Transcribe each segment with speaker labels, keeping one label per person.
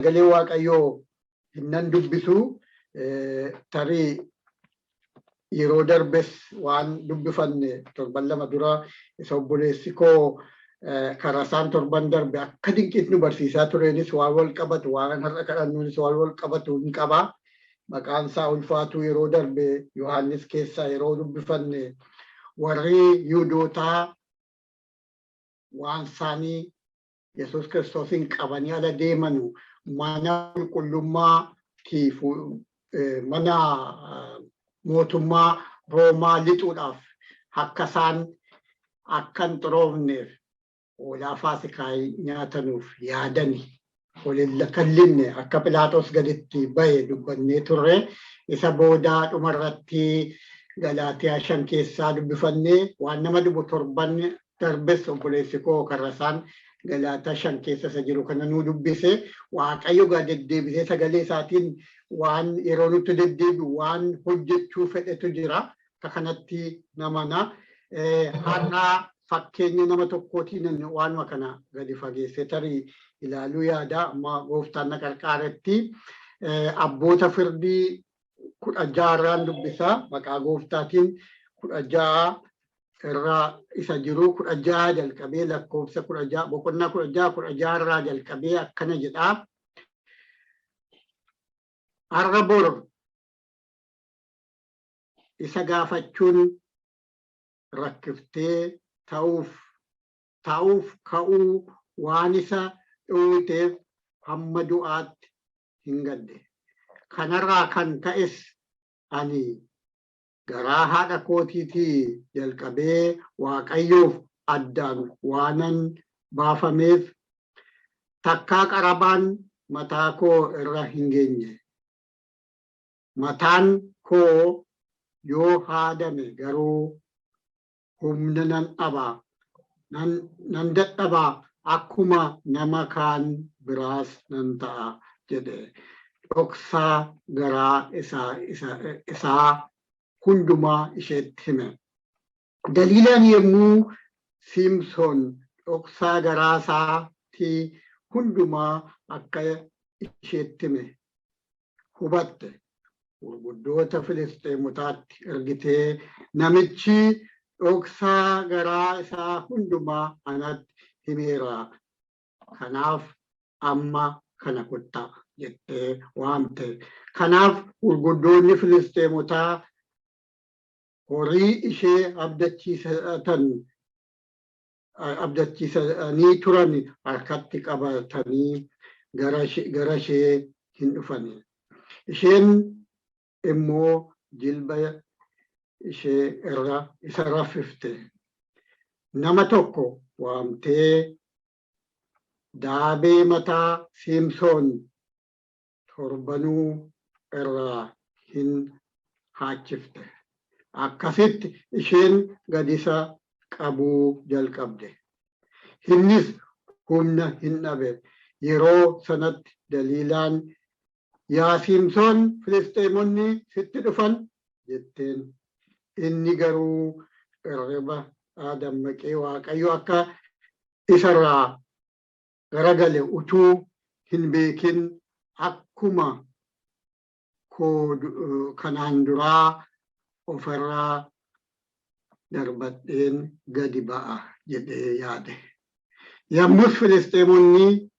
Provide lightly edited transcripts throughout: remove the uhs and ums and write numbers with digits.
Speaker 1: Sagalee Waaqayyoo hinnan dubbisu. Tarii yeroo darbes waan dubbifanne torban 2 dura isa obboleessi koo karaa isaan torban darbe akka dinqiitti nu barsiisaa tureenis waan wal qabatu, waan har'a kadhannuunis waan wal qabatu hin qaba. Maqaan isaa ulfaatu. Yeroo darbe Yohaannis keessaa yeroo dubbifanne, warri Yihuudootaa waan isaanii Yesuus Kiristoosiin qabanii ala deemanu mana qulqullummaatiif mana mootummaa Roomaa lixuudhaaf akka isaan akka hin xuroofneef hoolaa Faasikaa nyaatanuuf yaadani waliin kan linne akka Philaaxoos gaditti bahe dubbannee turre. Isa boodaa dhumarratti Galaatiyaa 5 keessaa dubbifannee, waan nama dhibu torban darbes obboleessi koo Karrasaan Galaataa 5 keessa isa jiru kana nuu dubbise. Waaqayyo gaa deddeebisee sagalee isaatiin waan yeroo nutti deddeebi'u waan hojjechuu fedhetu jira. Akka kanatti namana. Har'a fakkeenya nama tokkootiin waanuma kana gadi fageessee tarii ilaaluu yaada, amma gooftaan na qarqaaretti. Abboota Firdii 16 irraan dubbisa maqaa gooftaatiin. 16 irraa isa jiru, 16 jalqabee, lakkoofsa 16, boqonnaa 16, 16 irraa jalqabee akkana jedha. Har'a bor isa gaafachuun rakkiftee ta'uuf ka'uu waan isa dhowwiteef hamma du'aatti hin gadde. Kanarraa kan ka'es, "Ani garaa haadha kootiitii jalqabee Waaqayyoof addaan waanan baafameef, takkaa qarabaan mataa koo irra hin geenye. Mataan koo yoo haadame garuu humna nan dhaba, nan dadhaba, akkuma nama kaan biraas nan ta'a" jedhe. Dhoksaa garaa isaa hundumaa isheetti hime. Daliilaan yommuu Siimson dhoksaa garaa isaatii hundumaa akka isheetti hime hubatte, gurguddoota Filisxeemotaatti ergitee, "Namichi dhoksaa garaa isaa hundumaa anatti himeera. Kanaaf amma kana kottaa" jettee waamte. Kanaaf gurguddoonni Filisxeemotaa horii ishee abdachiisanii turan harkatti qabatanii gara ishee hin dhufani. Isheen immoo jilba ishee irra isa raffifte. Nama tokko waamtee daabee mataa Siimsoon torbanuu irraa hin haachifte. Akkasitti isheen gad isa qabuu jalqabde. Innis humna hin dhabe. Yeroo sanatti Daliilaan, "Yaa Siimsoon, Filisxeemonni sitti dhufan!" jetteen. Inni garuu irriba dammaqee Waaqayyo akka isarraa garagale utuu hin beekin, "Akkuma koo kanaan duraa ofirraa darbadheen gadi ba'a" jedhee yaade. Yommus Filisxeemonni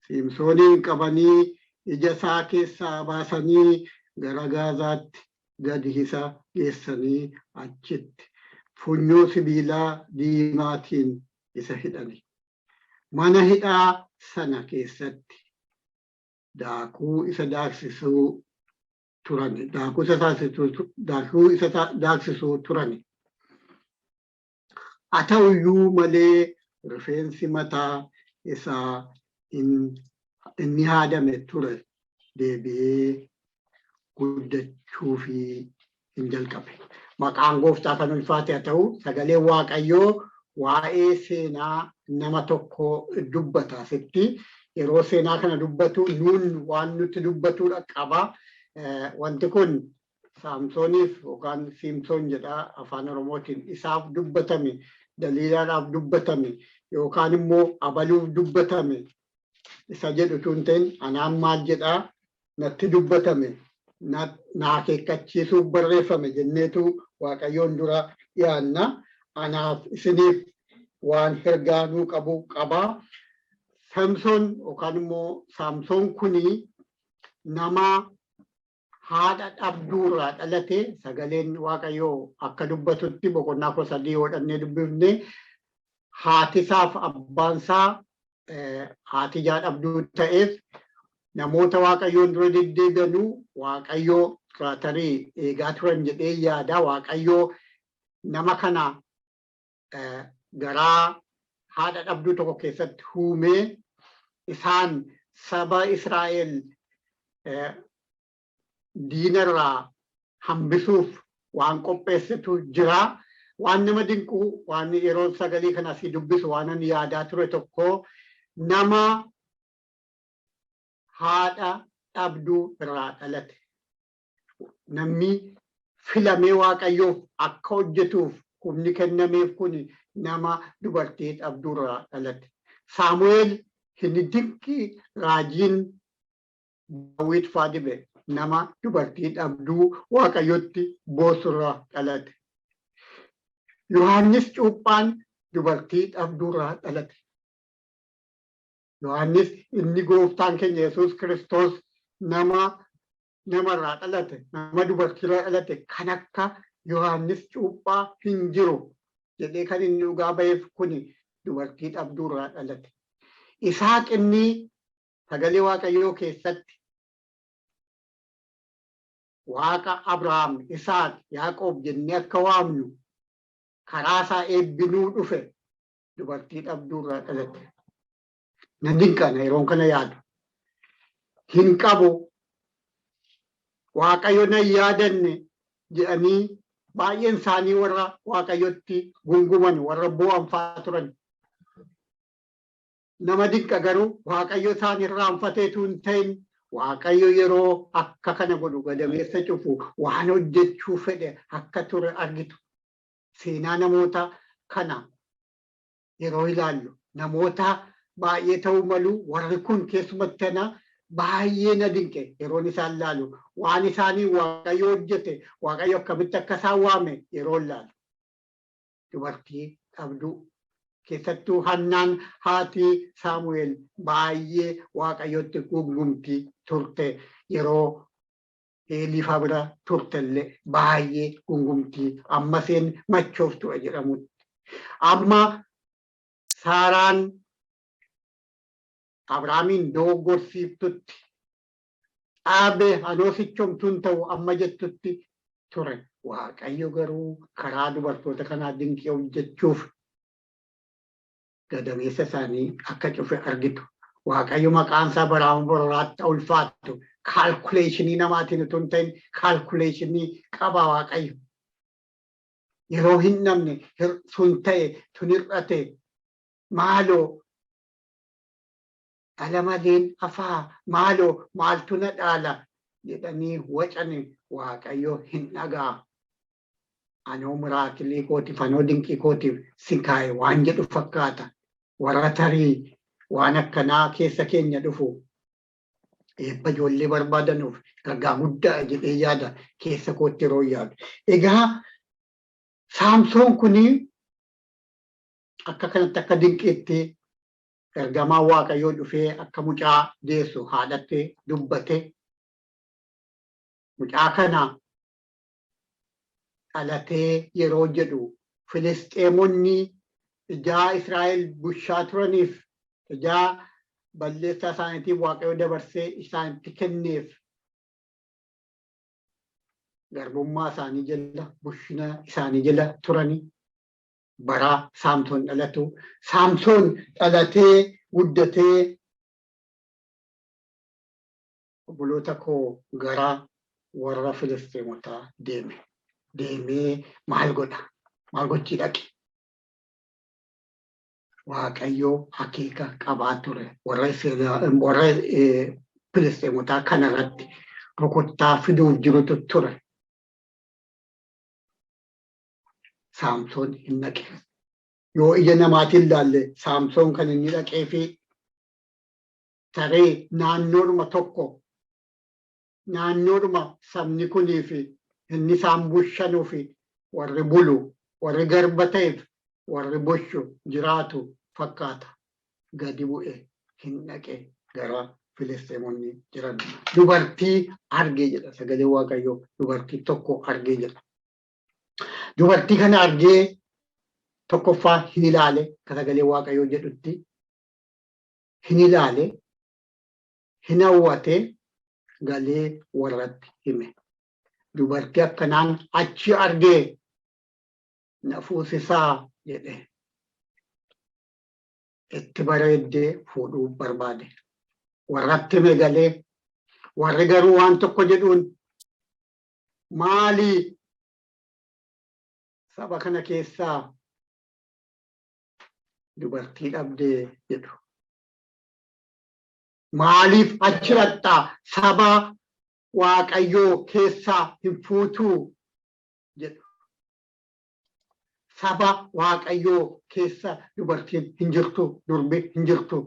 Speaker 1: Siimsooniin qabanii ija isaa keessaa baasanii gara Gaazaatti gadi isa geessanii achitti funyoo sibiilaa diimaatiin isa hidhani. Mana hidhaa sana keessatti daakuu isa daaksisuu turani. Daakuu isa daaksisuu turani. Haa ta'u iyyuu malee rifeensi mataa isaa inni haadame ture deebi'ee guddachuufii hin jalqabe. Maqaan gooftaa kan ulfaate haa ta'u. Sagaleen Waaqayyoo waa'ee seenaa nama tokko dubbata asitti. Yeroo seenaa kana dubbatu nuun waan nutti dubbatudha qaba. Wanti kun Saamsooniif yookaan Siimsoon jedha afaan Oromootiin isaaf dubbatame, Daliilaadhaaf dubbatame yookaan immoo abaluuf dubbatame. Isa jedhu tun ta'in anaan maal jedhaa, natti dubbatame, na akeekkachiisuuf barreeffame jenneetu Waaqayyoon dura dhiyaanna. Anaaf isiniif waan hergaa nuu qabu qabaa. Samsoon yookaan immoo Saamsoon kuni nama haadha dhabduurraa dhalate. Sagaleen Waaqayyoo akka dubbatutti, boqonnaa 13 yoo dhannee dubbifne, haatisaaf abbaansaa haati ijaa dhabduu ta'eef, namoota Waaqayyoon dura deddeebi'anuu Waaqayyoo tarii eegaa turan jedhee yaada. Waaqayyoo nama kana garaa haadha dhabduu tokko keessatti uumee isaan saba Israa'el diinarraa hambisuuf waan qopheessitu jira. Waan nama dinqu, waan yeroo sagalee kana asii dubbisu waan ani yaadaa ture tokko, nama haadha dhabduu irraa dhalate. Namni filamee Waaqayyoof akka hojjetuuf humni kennameef kun nama dubartii dhabduu irraa dhalate. Saamu'eel inni dinqii raajiin Daawit faa dibe nama dubartii dhabduu Waaqayyotti boossurraa dhalate. Yohaannis Cuuphaan dubartii dhabduurraa dhalate. Yohaannis inni gooftaan keenya Yesuus Kiristoos nama namarraa dhalate, nama dubartiirraa dhalate kan akka Yohaannis Cuuphaa hin jiru jedhee kan inni dhugaa ba'eef kuni dubartii dhabduurraa dhalate. Isaaq inni sagalee Waaqayyoo keessatti Waaqa Abrahaam, Isaaq, Yaaqoob jennee akka waamnu karaa isaa eebbinuu dhufe dubartii dhabduurraa dhalate. Nan dinqana yeroon kana yaadu. Hin qabu, Waaqayyo nan yaadanne jedhanii baay'een isaanii warra Waaqayyotti gunguman, warra boo'an fa'aa turan. Nama dinqa garuu, Waaqayyo isaan irraanfateetu hin ta'in, Waaqayyo yeroo akka kana godhu, gadameessa cufu, waan hojjechuu fedhe akka ture argitu. Seenaa namoota kana yeroo ilaallu, namoota baay'ee ta'uu malu, warri kun keessumatti ana baay'ee na dinqe yeroon isaan laalu, waan isaanii Waaqayyo hojjete, Waaqayyo akkamitti akka isaan waame yeroo laalu. Dubartii dhabduu, keessattuu Hannaan haati Saamu'eel baay'ee Waaqayyotti gungumtii turte. Yeroo Eeliifaa bira turtellee baay'ee gungumtii, amma isheen machooftuudha jedhamutti. Amma Saaraan Abrahaamiin dogoggorsiiftutti, dhaabe anoo sichomtuun ta'u amma jettutti ture. Waaqayyo garuu karaa dubartoota kanaa dinqii hojjechuuf gadameessa isaanii akka cufe argitu. Waaqayyo maqaan isaa baraa baraatti ulfaatu. Calculation namaatiin utuu hin ta'in calculation qaba Waaqayyo. Yeroo hin dhabne sun ta'e, tun hir'ate, maaloo dhala maleen hafaa, maaloo maaltu na dhaala jedhanii wacane, Waaqayyo hin dhagaa. Anoo miracle kootiif, anoo dinqii kootiif si kaa'e waan jedhu fakkaata. Warra tarii waan akkanaa keessa keenya dhufu, eebba ijoollee barbaadanuuf ergaa guddaa jedhee yaada keessa kootti yeroo yaadu. Egaa Saamsoon kuni akka kanatti, akka dinqiitti ergamaan Waaqayyoo dhufee akka mucaa deessu haadhatti dubbate. Mucaa kana dhalatee yeroo jedhu, Filisxeemonni ijaa Israa'el bushaa turaniif, ijaa balleessaa isaaniitiif Waaqayyo dabarsee isaanitti kenneef, garbummaa isaanii jala, bushina isaanii jala turanii bara Saamsoon dhalatu. Saamsoon dhalatee guddatee, obboloota koo, gara warra Filisxeemotaa deeme. Deemee maal godha? Maal gochii dhaqe? Waaqayyo akeeka qabaa ture. Warra Filisxeemotaa kanarratti rukuttaa fiduuf jirutu ture. Saamsoon hin dhaqe. Yoo ija namaatiin ilaalle, Saamsoon kan inni dhaqee fi Tarii naannoodhuma tokko, naannoodhuma sabni kunii fi inni isaan bushanuu fi warri bulu, warri garba ta'eef warri bushu jiraatu fakkaata. Gadi bu'e, hin dhaqe gara Filisxeemonni jiran. Dubartii argee jedha sagalee Waaqayyoo, dubartii tokko argee jedha. Dubartii kana argee tokkoffaa hin ilaale, akka sagalee Waaqayyoo jedhutti hin ilaale, hin hawwate, galee warratti hime. Dubartii akkanaan achi argee, na fuusisaa jedhe. Itti bareeddee fuudhuu barbaade. Warratti hime galee, warri garuu waan tokko jedhuun, maali, saba kana keessaa dubartii dhabdee jedhu. Maaliif achi dhaqxaa, saba Waaqayyoo keessaa hin fuutuu jedhu. Saba Waaqayyoo keessa dubartiin hin jirtu, durbi hin jirtu.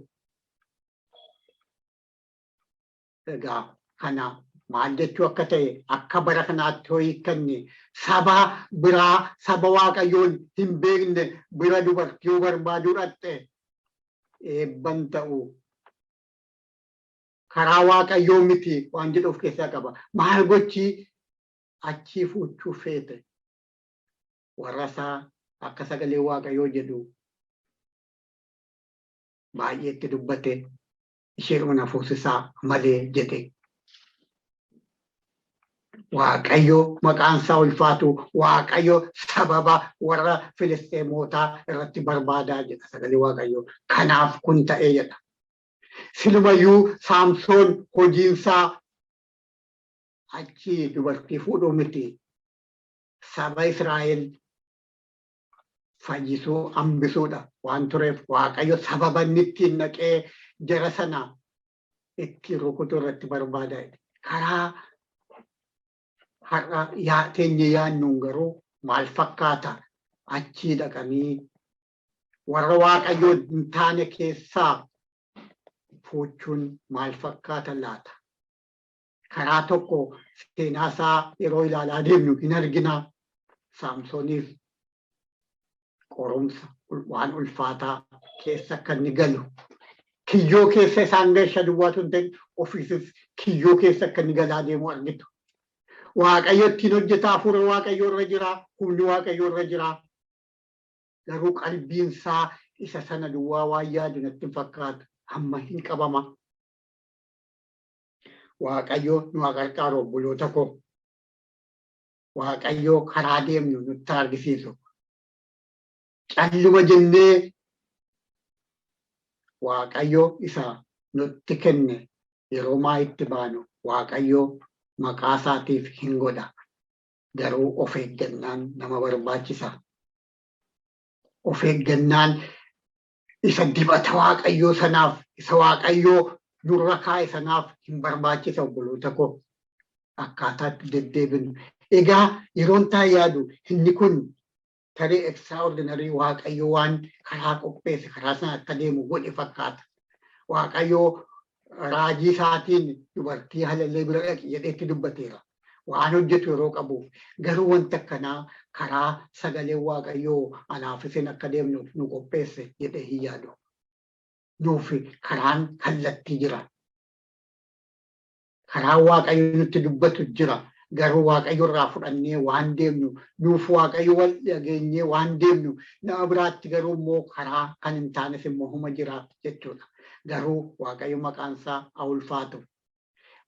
Speaker 1: Egaa kana maal jechuu akka ta'e akka bara kanaatti yoo hiikkanne, saba biraa, saba Waaqayyoon hin beekne bira dubartii yoo barbaaduu dhaqxe eebban ta'u. Karaa Waaqayyoo miti waan jedhu of keessaa qaba. Maal gochii achii fuuchuu feete? Warra isaa akka sagalee Waaqayyoo jedhu baay'eetti dubbate, isheedhuma na fuusisaa malee jedhe. Waaqayyo maqaan isaa ulfaatu. Waaqayyo sababa warra Filisxeemootaa irratti barbaadaa jedha sagalee Waaqayyo. Kanaaf kun ta'ee jedha. Silumayyuu Saamsoon hojiinsaa achi dubartii fuudhuu miti. Saba Israa'el fayyisuu hambisuudha waan tureef, Waaqayyo sababa inni ittiin dhaqee jara sana ittiin rukutuu irratti barbaada. Karaa har'a teenye yaannuun garuu maal fakkaata? Achii dhaqanii warra Waaqayyoo hin taane keessaa fuuchuun maal fakkaata laata? Karaa tokko seenaa isaa yeroo ilaalaa deemnu hin argina. Saamsooniif qorumsa waan ulfaataa keessa akka inni galu. Kiyyoo keessa isaan galcha duwwaatu hin ta'in, ofiisis kiyyoo keessa akka inni galaa deemu argitu. Waaqayyo ittiin hojjeta, hafuura Waaqayyoo irra jira, humni Waaqayyoo irra jira. Garuu qalbiin isaa isa sana duwwaa waan yaadu natti hin fakkaatu. Amma hin qabama. Waaqayyo nu haa gargaaru, obboloota koo. Waaqayyo karaa deemnu nutti argisiisu. Calluma jennee Waaqayyo isa nutti kenne yeroo maa itti baanu Waaqayyo maqaa isaatiif hin godha. Garuu of eeggannaan nama barbaachisa. Of eeggannaan isa dibata Waaqayyoo sanaaf, isa Waaqayyoo nurra kaa'e sanaaf hin barbaachisa, obboloota koo. Akkaataa itti deddeebinu. Egaa yeroon taa yaadu, inni kun tarii extraordinary Waaqayyo waan karaa qopheesse, karaa sana akka deemu godhe fakkaata. Waaqayyo raajii isaatiin dubartii halallee bira dhaqi jedheetti dubbateera. Waan hojjetu yeroo qabuuf, garuu wanta akkanaa karaa sagaleen Waaqayyoo anaaf isin akka deemnuuf nu qopheesse jedhee hin yaadu. Nuuf karaan kallattii jira. Karaan Waaqayyo nutti dubbatu jira. Garuu Waaqayyo irraa fudhannee waan deemnu, nuuf Waaqayyo wal dhageenyee waan deemnu, nama biraatti garuu immoo karaa kan hin taanes immoo huma jira jechuudha. Garuu Waaqayyo maqaan isaa haa ulfaatu.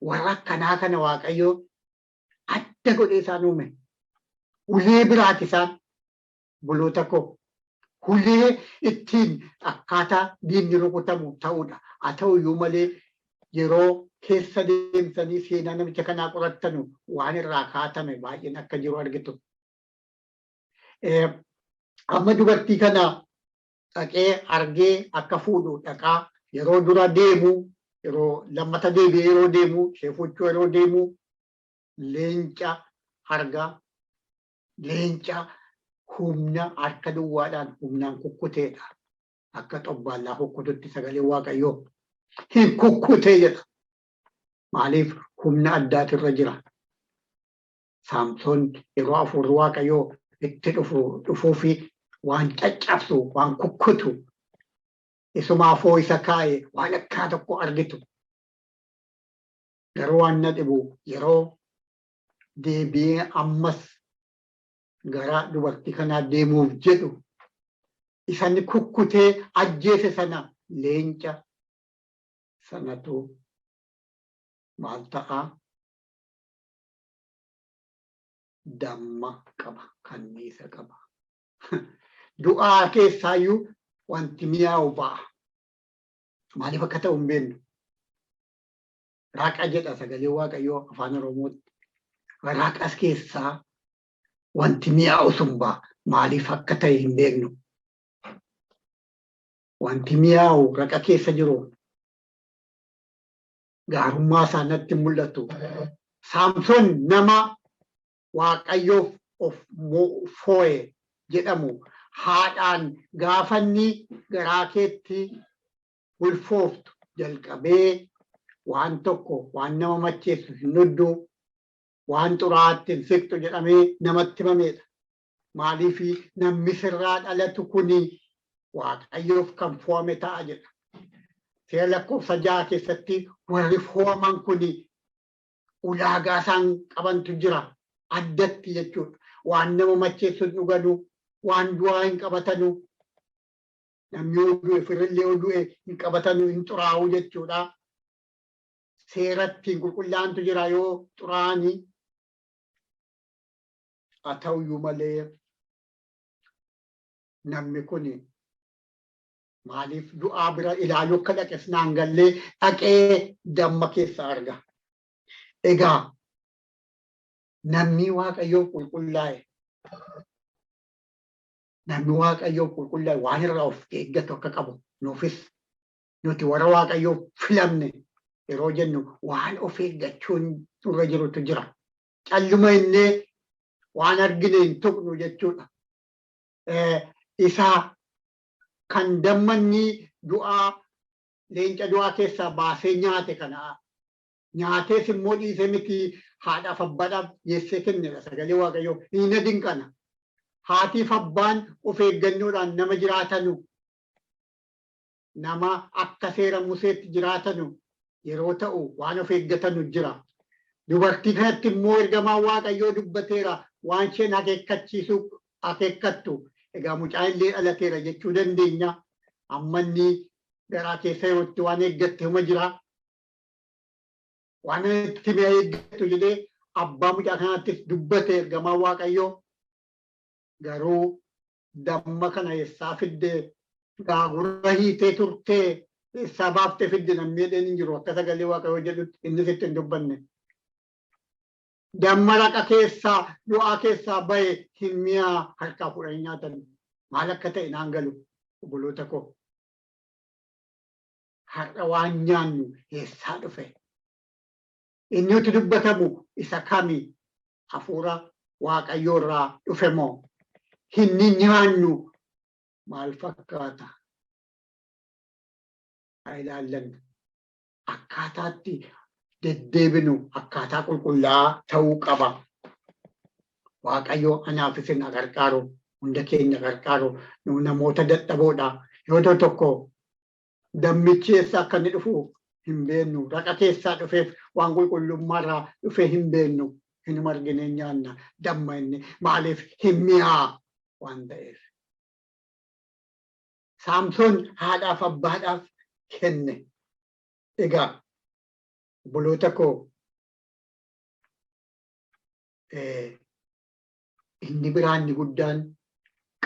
Speaker 1: Warra akkanaa kana Waaqayyo adda godhee isaan uume. Ulee biraati isaan, obboloota koo. Ulee ittiin akkaataa diinni rukutamu ta'udha. Haa ta'uyyuu malee, yeroo keessa deemtanii seenaa namicha kanaa qorattanu waan irraa kaatame baay'een akka jiru argitu. Amma dubartii kana dhaqee argee akka fuudhu dhaqaa yeroo dura deemu, yeroo lammata deebi'ee yeroo deemu, ishee fuuchuu yeroo deemu leenca argaa. Leenca humna harka duwwaadhaan humnaan kukkuteedha. Akka xobbaallaa kukkututti sagalee Waaqayyoo. Hin kukkutee jedha. Maaliif humna addaatu irra jira. Saamsoon yeroo hafuurri Waaqayyoo itti dhufu dhufuu fi waan caccabsu, waan kukkutu, isumaafoo isa kaa'e waan akkaa tokko argitu. Garuu waan na dhibu, yeroo deebi'ee ammas gara dubartii kanaa deemuuf jedhu, isanni kukkutee ajjeese sana, leenca sanatu maal ta'a? Damma qaba, kanniisa qaba. Du'aa keessaayyuu wanti mi'aawu ba'a. Maaliif akka ta'u hin beeknu. Raqa jedha sagalee Waaqayyoo afaan Oromootti. Raqas keessaa wanti mi'aawu sun ba'a. Maaliif akka ta'e hin beeknu. Wanti mi'aawu raqa keessa jiru gaarummaa isaa natti mul'atu. Saamsoon nama Waaqayyoof of foo'e jedhamu, haadhaan gaafanni garaa keetti ulfooftu jalqabee waan tokko, waan nama macheessu hin dhugdu, waan xuraa'aatti hin siqxu jedhamee namatti himamedha. Maaliif namni sirraa dhalatu kuni Waaqayyoof kan fo'ame ta'a jedha. Seera lakkoofsa 6 keessatti warri fo'aman kuni ulaagaa isaan qabantu jira addatti jechuudha. Waan nama macheessu hin dhuganu, waan du'aa hin qabatanu. Namni yoo du'e, firrillee yoo du'e hin qabatanu, hin xuraa'u jechuudha. Seeratti qulqullaa'antu jira yoo xuraa'anii. Haa ta'uyyuu malee, namni kun maaliif du'aa bira ilaaluu akka dhaqes naan gallee, dhaqee damma keessa arga. Egaa namni Waaqayyoof qulqullaa'e, namni Waaqayyoof qulqullaa'e waan irraa of eeggatu akka qabu, nuufis nuti warra Waaqayyoof filamne yeroo jennu waan of eeggachuun nurra jirutu jira. Calluma innee waan argine hin tuqnu jechuudha. Isa kan dammanni du'aa, leenca du'aa keessaa baasee nyaate kana, nyaatees immoo dhiisee miti, haadhaaf abbaadhaaf geessee kennedha sagalee Waaqayyoo. Hin dinqana. Haatiif abbaan of eeggannoodhaan nama jiraatanu, nama akka seera Museetti jiraatanu yeroo ta'u, waan of eeggatanu jira. Dubartii kanatti immoo ergamaan Waaqayyoo dubbateera, waan isheen akeekkachiisu akeekkattu. Egaa mucaan illee dhalateera jechuu dandeenya. Amma inni garaa keessa yerootti waan eeggatte huma jira. Waan itti mi'a eeggattu jedhee abbaa mucaa kanaattis dubbate ergamaan Waaqayyoo. Garuu damma kana eessaa fidde, gaagura hiitee turtee eessaa baaftee fidde namni jedheen hin jiru. Akka sagalee Waaqayyoo jedhutti innis itti hin dubbanne. Damma raqa keessaa, du'aa keessaa bahe hin mi'aa, harkaa fuudhanii nyaatan. Maal akka ta'e naan galu, obboloota koo. Har'a waan nyaannu eessaa dhufe? Inni nuti dubbatamu isa kami? Hafuura Waaqayyoo irraa dhufe moo? Inni nyaannu maal fakkaata? Haa ilaallannu. Akkaataatti deddeebinu akkaataa qulqullaa'aa ta'uu qaba. Waaqayyo anaaf isin gargaaru, hunda keenya gargaaru. Nu namoota dadhaboodha. Yoo ta'u tokko dammichi eessa akka inni dhufu hin beeknu. Raqa keessaa dhufeef waan qulqullummaarraa dhufee hin beeknu. Hinuma argine nyaanna damma inni, maaliif hin mi'aa waan ta'eef. Saamsoon haadhaaf abbaadhaaf kenne. Egaa obboloota koo, inni biraan inni guddaan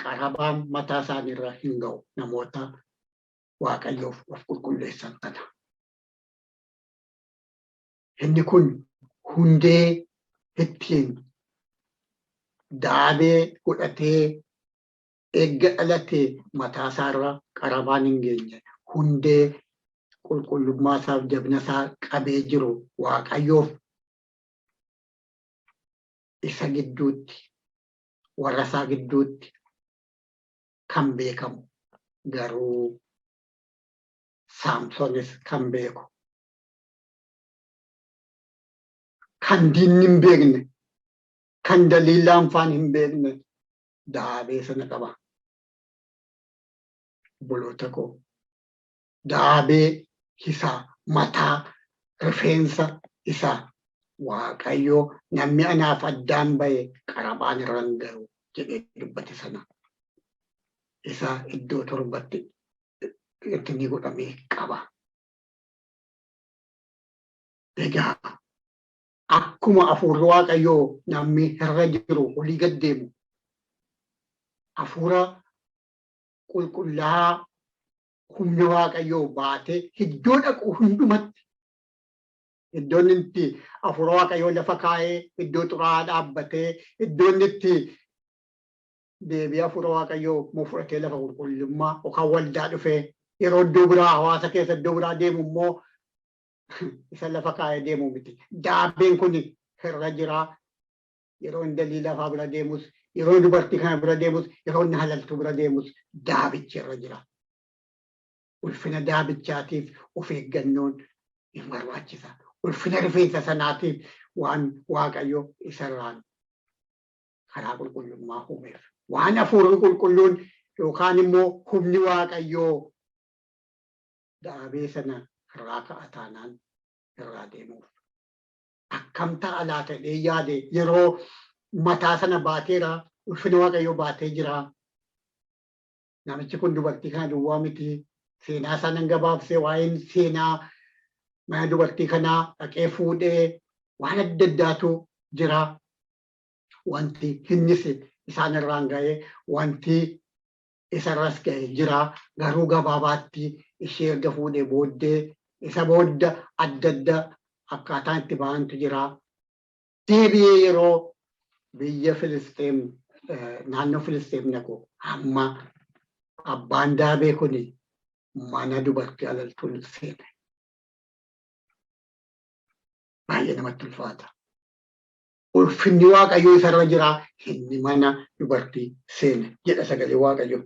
Speaker 1: qarabaan mataa isaaniirra hin ga'u namoota Waaqayyoof of qulqulleessan kana. Inni kun hundee ittiin daabee godhatee eegga dhalatee mataa isaarra qarabaan hin geenye, hundee qulqullummaa isaaf jabina isaa qabee jiru, Waaqayyoof isa gidduutti, warra isaa gidduutti kan beekamu. Garuu Saamsoonis kan beeku. Kan diinni hin beekne, kan Daliilaan faan hin beekne daabee sana qaba. Obboloota koo, daabee isaa mataa rifeensa isaa Waaqayyo namni anaaf addaan ba'e qarabaan irra hin ga'u jedhee dubbate sana isa iddoo torbatti itti ni godhamee qaba. Egaa akkuma hafuurri Waaqayyoo namni irra jiru olii gad deemu, hafuura qulqullaa'aa humna Waaqayyoo baatee iddoo dhaqu hundumatti, iddoon itti hafuura Waaqayyoo lafa kaa'ee, iddoo xuraa'aa dhaabbatee, iddoon itti deebi'ee hafuura Waaqayyoo immoo fudhatee lafa qulqullummaa yookaan waldaa dhufee, yeroo iddoo biraa hawaasa keessa iddoo biraa deemu immoo isa lafa kaa'ee deemu miti. Daabeen kun irra jira. Yeroo inni Daliilaa fa'aa bira deemus, yeroo dubartii kana bira deemus, yeroo inni halaltuu bira deemus daabichi irra jira. Ulfina daabichaatiif of eeggannoon hin barbaachisa. Ulfina rifeensa sanaatiif waan Waaqayyo isarraan karaa qulqullummaa uumeef. Waan hafuurri qulqulluun yookaan immoo humni Waaqayyoo daabee sana irraa ka'a taanaan irraa deemuuf. Akkam ta'a laata jedhee yaade, yeroo mataa sana baateera, ulfina Waaqayyoo baatee jira. Namichi kun dubartii kana duwwaa miti. Seenaa isaa nan gabaabsee, waa'een seenaa mana dubartii kanaa dhaqee fuudhee waan adda addaatu jira. Wanti innis isaan irraan ga'ee, wanti isarras ga'e jira. Garuu gabaabaatti ishee erga fuudhee booddee, isa booda adda adda akkaataan itti ba'antu jira. Deebi'ee yeroo biyya Filisxeem, naannoo Filisxeem dhaqu, amma abbaan daabee kun mana dubartii alaltuun seene. Baay'ee namatti ulfaata. Ulfinni Waaqayyoo isarra jira, inni mana dubartii seene jedha sagalee Waaqayyoo.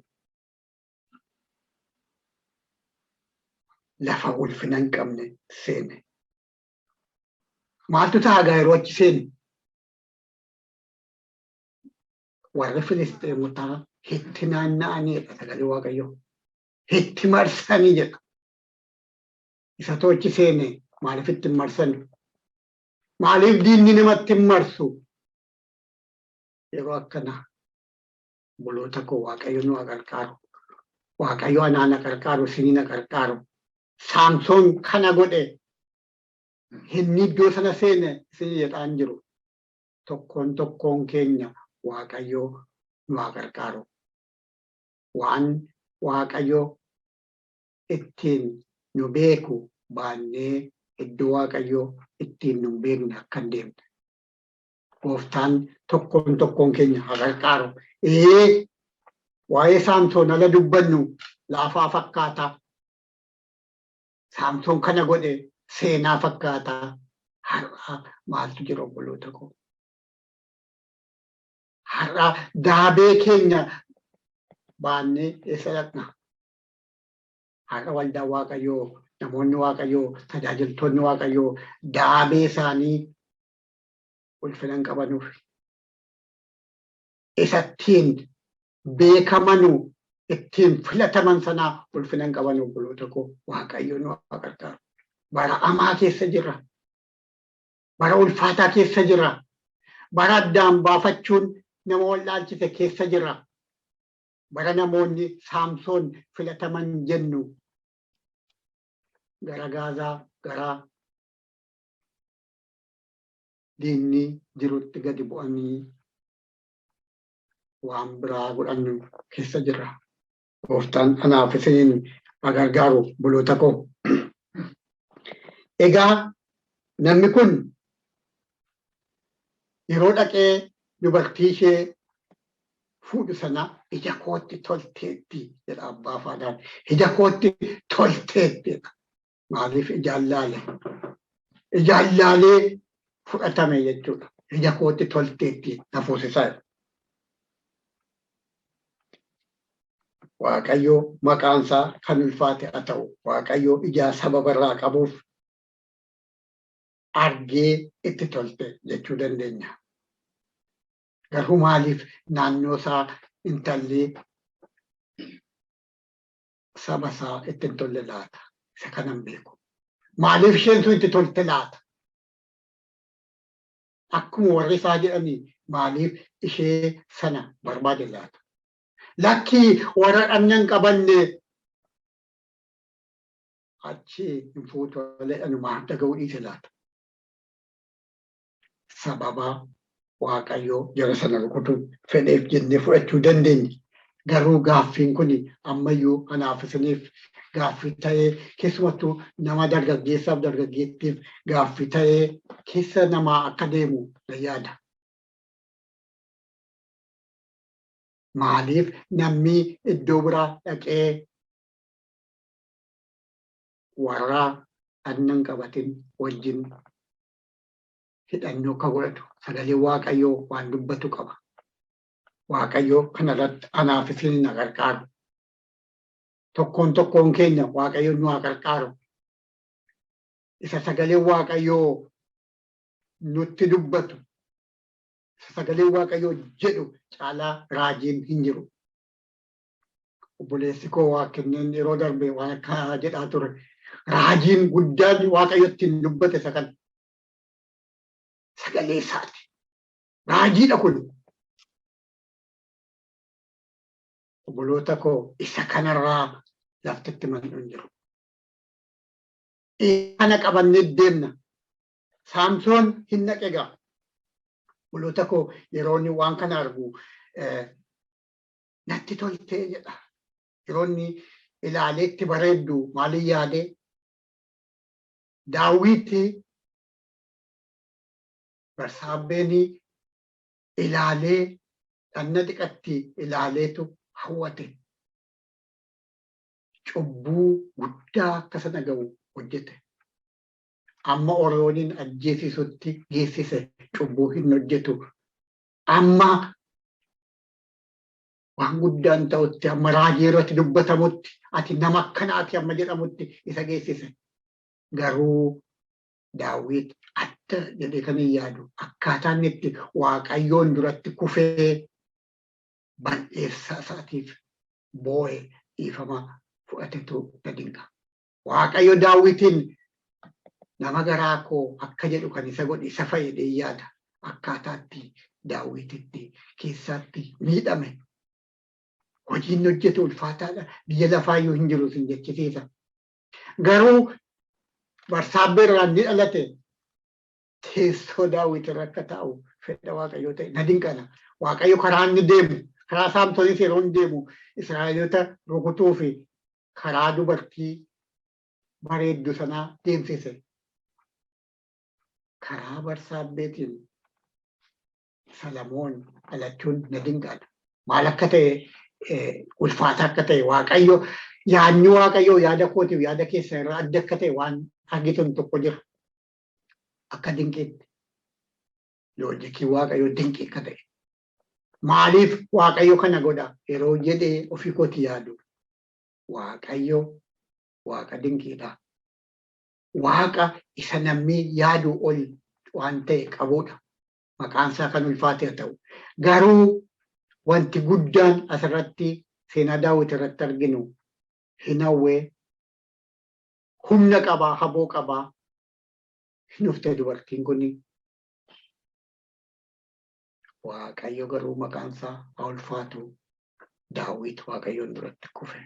Speaker 1: Lafa ulfina hin qabne seene. Maaltu ta'a gaa yeroo achi seenu? Warri Filisxeemotaa itti naanna'aniidha sagalee Waaqayyoo. Itti marsanii jedha. Isa achi seene maaliif itti hin marsan? Maaliif diinni namatti hin marsu? Yeroo akkanaa, obboloota koo, Waaqayyo nu haa qarqaaru. Waaqayyo anaa na qarqaaru, isinii na qarqaaru. Saamsoon kana godhe, inni iddoo sana seene isin jedhaan jiru. Tokkoon tokkoon keenya Waaqayyo nu haa qarqaaru. Waan Waaqayyo ittiin nu beeku baannee iddoo Waaqayyo ittiin nu hin beekne akka hin deemne. Gooftaan tokkoon tokkoon keenya haa qarqaaru. Ee, waa'ee Saamsoon ala dubbannu laafaa fakkaata. Saamsoon kana godhe seenaa fakkaata. Har'a maaltu jira, obboloota koo? Har'a daabee keenya baannee eessa dhaqna? Har'a waldaan Waaqayyoo, namoonni Waaqayyoo, tajaajiltoonni Waaqayyoo daabee isaanii ulfina hin qabanuuf. Isattiin beekamanu, ittiin filataman sanaa ulfina hin qaban, obboloota koo. Waaqayyo nu haa gargaaru. Bara amaa keessa jirra. Bara ulfaataa keessa jirra. Bara addaan baafachuun nama wallaalchise keessa jirra. Bara namoonni Saamsoon filataman jennu gara Gaazaa, gara diinni jirutti gadi bu'anii waan biraa godhannu keessa jirra. Gooftaan anaaf isiniin haa gargaaru, obboloota koo. Egaa namni kun yeroo dhaqee dubartii ishee fuudhu sana, ija kootti tolteetti jedha abbaa faadhaan. Ija kootti tolteetti jedha. Maaliif ijaan laale? Ijaan laalee fudhatame jechuudha. Ija kootti tolteetti, na fuusisaa jedha. Waaqayyo maqaan isaa kan ulfaate haa ta'u. Waaqayyo ijaa sababa irraa qabuuf argee itti tolte jechuu dandeenya. Garuu maaliif naannoo isaa intalli saba isaa itti hin tolle laata? Isa kanan beeku. Maaliif isheen sun itti tolte laata? Akkuma warri isaa jedhanii maaliif ishee sana barbaade laata? Lakkii warra dhagna hin qabanne achi hin fuutu jedhanu maaf dhaga'uu dhiise laata? Sababa Waaqayyoo jara sana rukutuu fedheef jennee fudhachuu dandeenya. Garuu gaaffiin kun ammayyuu anaaf isiniif gaaffii ta'ee, keessumattuu nama dargaggeessaaf dargaggeettiif gaaffii ta'ee keessa namaa akka deemu na yaada. Maaliif namni iddoo biraa dhaqee warra dhagna hin qabatin wajjin hidhannoo akka godhatu? Sagalee Waaqayyoo waan dubbatu qaba. Waaqayyo kanarratti anaaf isin na gargaaru. Tokkoon tokkoon keenya Waaqayyo nu haa gargaaru. Isa sagalee Waaqayyoo nutti dubbatu, isa sagalee Waaqayyoo jedhu caalaa raajiin hin jiru. Obboleessi koo waa kenneen yeroo darbe waan akka jedhaa ture. Raajiin guddaan Waaqayyo ittiin dubbate isa kana. Sagalee isaati. Raajiidha kun. Obboloota koo, isa kanarraa laftitti mandhu hin jiru. Kana qabannee deemna. Saamsoon hin dhaqe egaa. Obboloota koo, yeroo inni waan kana argu natti toltee jedha. Yeroo inni ilaalee itti bareeddu maaliin yaadee? Daawwitti Barsaabbeen ilaalee dhanna dhiqatti ilaaleetu hawwate. Cubbuu guddaa akka sana ga'u hojjete. Amma Oriyooniin ajjeesisutti geessise cubbuu hin hojjetu. Amma waan guddaan ta'utti, amma raajii irratti dubbatamutti, ati nama akkanaati amma jedhamutti isa geessise. Garuu Daawit adda jedhee kan hin yaadu akkaataa inni itti Waaqayyoon duratti kufee bal'eessaa isaatiif boo'e dhiifama fudhatetu na dinqa. Waaqayyo Daawitiin nama garaa koo akka jedhu kan isa godhe isa fayyadee yaada. Akkaataatti Daawititti keessatti miidhame. Hojiin hojjetu ulfaataadha. Biyya lafaayyuu hin jiru sin jechisiisa. Garuu Barsaabbee irraa inni dhalate teessoo Daawit irra akka taa'u fedha Waaqayyoo ta'e na dinqana. Waaqayyo karaa inni deemu, karaa Saamsoonis yeroo inni deemu Israa'eloota rukutuu fi karaa dubartii bareeddu sanaa deemsise. Karaa Barsaabbeetiin Salamoon dhalachuun na dinqaadha. Maal akka ta'e, ulfaata akka ta'e, Waaqayyo yaadni Waaqayyoo yaada kootiif yaada keessan irraa adda akka ta'e waan argitan tokko jira. Akka dinqiitti. Loojikii Waaqayyoo dinqii akka ta'e. Maaliif Waaqayyo kana godha yeroo jedhee ofii kooti yaadu? Waaqayyo Waaqa dinqiidha. Waaqa isa namni yaaduu ol waan ta'e qabudha. Maqaan isaa kan ulfaate haa ta'u. Garuu wanti guddaan asirratti seenaa Daawit irratti arginu, hin hawwee, humna qabaa, haboo qabaa, hin dhufte dubartiin kun. Waaqayyo garuu maqaan isaa haa ulfaatu. Daawit Waaqayyoon duratti kufe.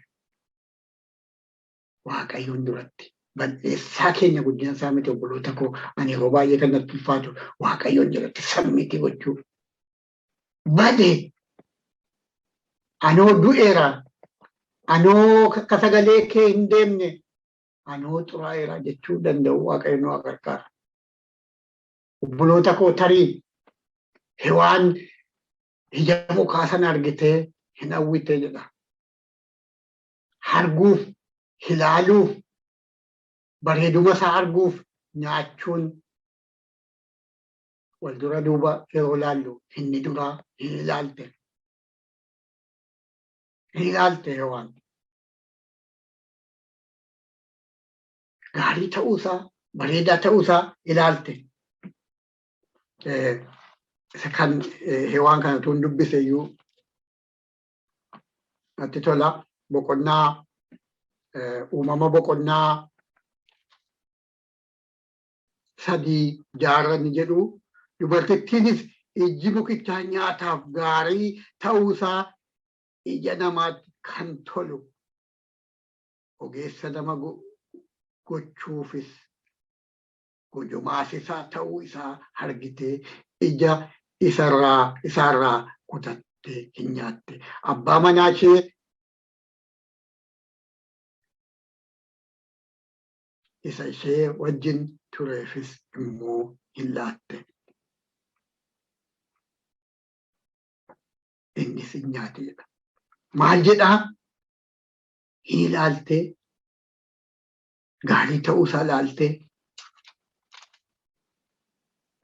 Speaker 1: Waaqayyoon duratti balleessaa keenya guddina isaa miti, obboloota koo. Ani yeroo baay'ee kan natti ulfaatu Waaqayyoon jalatti submit gochuu. Bade, anoo du'eera, anoo akka sagalee kee hin deemne, anoo xuraa'eera jechuu danda'u Waaqayyo nu haa gargaara. Obboloota koo, tarii Hewaan ija mukaa sana argitee hin hawwite jedha. Arguuf, ilaaluuf, bareeduma isaa arguuf nyaachuun wal dura duuba yeroo laallu inni duraa hin ilaalte. Hin ilaalte Hewaan. Gaarii ta'uusaa, bareedaa ta'uusaa ilaalte. Isa kan Hewaan kana tuun dubbise iyyuu natti tola. Boqonnaa uumama boqonnaa 3:6 inni jedhu, dubartittiinis ijji mukichaa nyaataaf gaarii ta'uusaa, ija namaatti kan tolu, ogeessa nama gochuufis gojomaasisaa ta'uu isaa argitee ija isaarraa kutattee hin nyaatte. Abbaa manaa ishee isa ishee wajjin tureefis immoo hin laatte. Innis hin nyaate jedha. Maal jedhaa? Hin ilaaltee, gaarii ta'uusaa ilaaltee.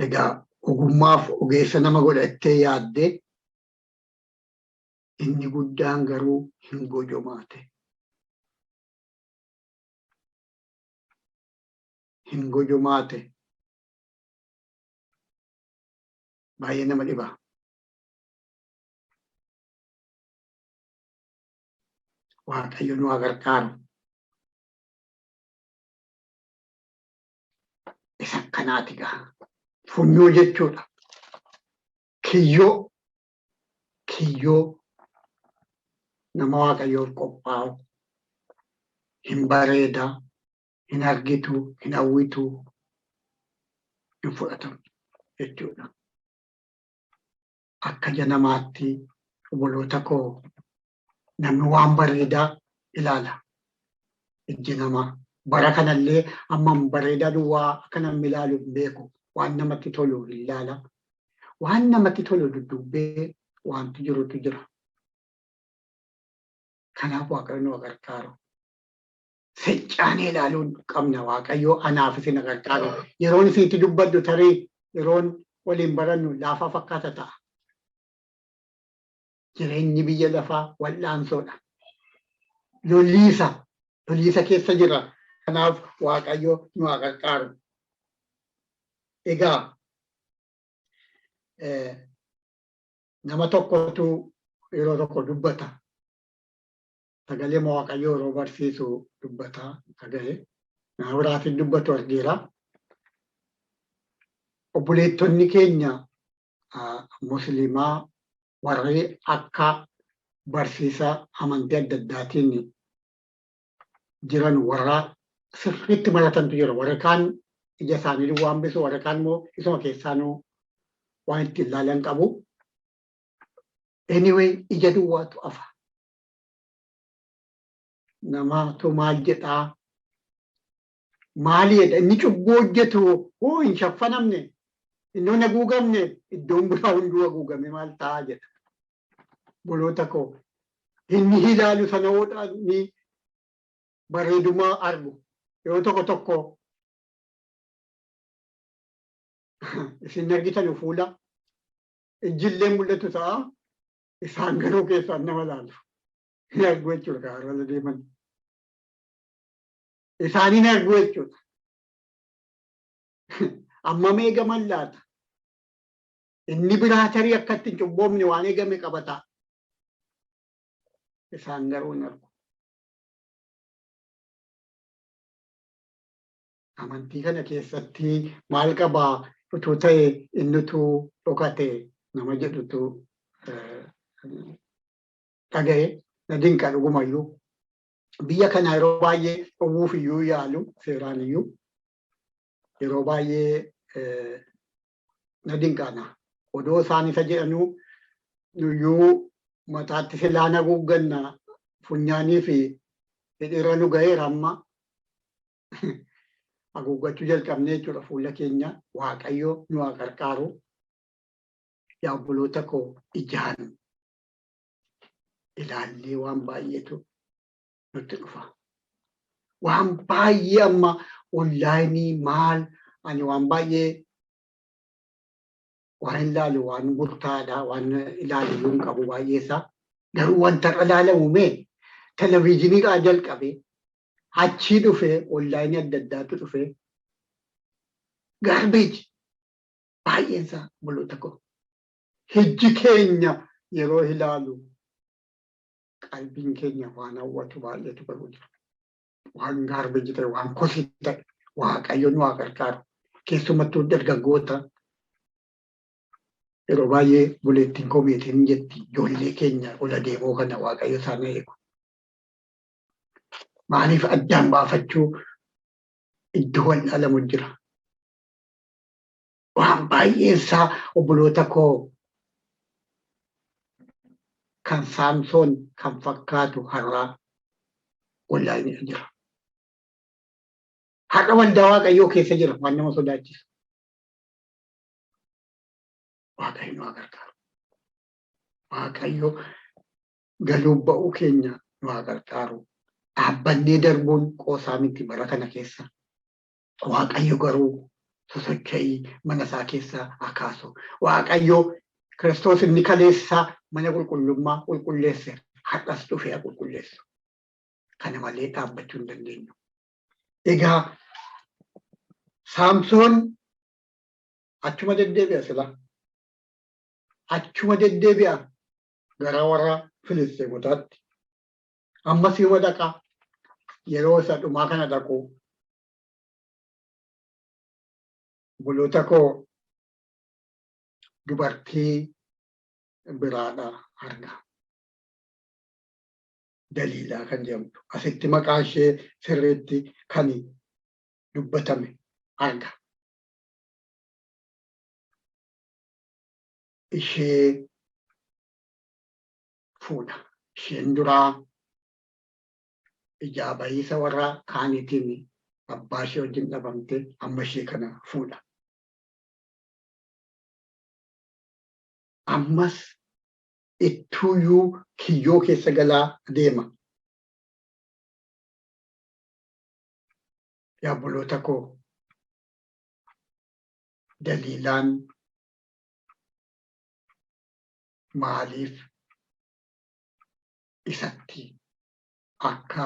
Speaker 1: Egaa ogummaaf ogeessa nama godhattee yaaddee, inni guddaan garuu hin gojomaate. Hin gojomaate. Baay'ee nama dhiba. Waaqayyo nu haa gargaaru. Isa akkanaati gaa. Funyoo jechuudha. Kiyyoo. Kiyyoo nama Waaqayyoof qophaa'u hin bareeda, hin argitu, hin hawwitu, hin fudhatamu jechuudha. Akka ija namaatti, obboloota koo, namni waan bareedaa ilaala. Ijji namaa bara kanallee hammam bareedaa duwwaa akka namni ilaalu hin beeku. Waan namatti tolu hin ilaala. Waan namatti tolu dudduubbee wanti jirutu jira. Kanaaf Waaqayyo nu gargaaru. Seccaanee ilaaluu qabna. Waaqayyo anaaf isin gargaaru. Yeroon isinitti dubbadhu, tarii yeroon waliin barannu laafaa fakkaata ta'a. Jireenyi biyya lafaa wal'aansoodha. Loliisa, loliisa keessa jira. Kanaaf Waaqayyo nu haa gargaaru. Egaa nama tokkotu yeroo tokko dubbata. Sagalee Waaqayyoo yeroo barsiisu dubbata dhaga'e. Nama biraatiin dubbatu argeera. Obboleettonni keenya Musliimaa warri akka barsiisa amantii adda addaatiin jiran, warra sirriitti maratantu jira. Warri kaan ija isaanii duwwaa hambisu, warri kaan immoo isuma keessaanuu waan ittiin ilaalan qabu. Anyway, ija duwwaatu afa. Namatu maal jedhaa? Maali jedha? Inni cubbuu hojjetu hoo hin shaffanamne, inni hin haguugamne, iddoon biraa hunduu haguugame maal ta'a jedha. Obboloota koo, inni ilaalu sana ni bareeduma argu. Yeroo tokko tokko isin argitan fuula ijjillee mul'atu ta'a, isaan garuu keessaan nama laalu. Hin argu jechuudha karaa irra deeman. Isaan hin argu jechuudha. Ammam eegaman laata? Inni biraa tarii akka itti hin cubboomne waan eegame qabata. Isaan garuu hin argu. Amantii kana keessatti maal qabaa utuu ta'e, innitu dhokate nama jedhutu dhaga'e, na dinqa dhugumayyuu. Biyya kana yeroo baay'ee dhowwuuf iyyuu yaalu, seeraan iyyuu yeroo baay'ee na dinqaana. Odoo isaan isa jedhanuu nuyyuu mataatti silaan haguugganna, funyaanii fi hidhiirra nu ga'eera, amma haguuggachuu jalqabnee jechuudha fuula keenya. Waaqayyo nu haa gargaaru. Yaa obboloota koo, ijaan ilaallee waan baay'eetu nutti dhufa. Waan baay'ee amma online maal, ani waan baay'ee waan ilaalu waan murtaa'aadha, waan ilaalu iyyuu hin qabu baay'ee isaa. Garuu wanta irra ilaalamu mee televizyiiniidhaa jalqabee achii dhufee onlaayinii adda addaatu dhufee garbage baay'eensaa, obboloota koo. Hijji keenya yeroo ilaalu qalbiin keenya waan hawwatu baay'eetu garuu jira. Waan garbage ta'e, waan kosii ta'e, Waaqayyo nu haa gargaaru. Keessumattuu dargaggoota, yeroo baay'ee buleettiin koo meetiin jetti, ijoollee keenya ola deemoo kana Waaqayyo isaan eegu. Maaliif addaan baafachuu iddoo wal dhalamu jira. Waan baay'een isaa, obboloota koo, kan Saamsoon kan fakkaatu har'aa onlaayinii jira. Har'a waldaa Waaqayyoo keessa jira waan nama sodaachisu. Waaqayyo nu haa gargaaru. Waaqayyo galuu ba'uu keenya nu haa gargaaru. Dhaabbannee darbuun qoosaa miti bara kana keessa. Waaqayyo garuu sosocho'ii mana isaa keessaa haa kaasu. Waaqayyo Kiristoos inni kaleessaa mana qulqullummaa qulqulleesse har'as dhufee haa qulqulleessu. Kana malee dhaabbachuu hin dandeenyu. Egaa Saamsoon achuma deddeebi'a sila. Achuma deddeebi'a gara warra Filisteemotaatti. Ammas yoo dhaqa, yeroo isa dhumaa kana dhaqu, obboloota koo, dubartii biraadha arga. Daliilaa kan jedhamtu. Asitti maqaan ishee sirriitti kan dubbatame arga. Ishee fuudha. Isheen duraa ijaa bahiisa warra kaaniitiin abbaa ishee wajjin dhabamte, amma ishee kana fuudha. Ammas ittuuyyuu kiyyoo keessa galaa deema. Yaa obboloota koo, Daliilaan maaliif isatti akka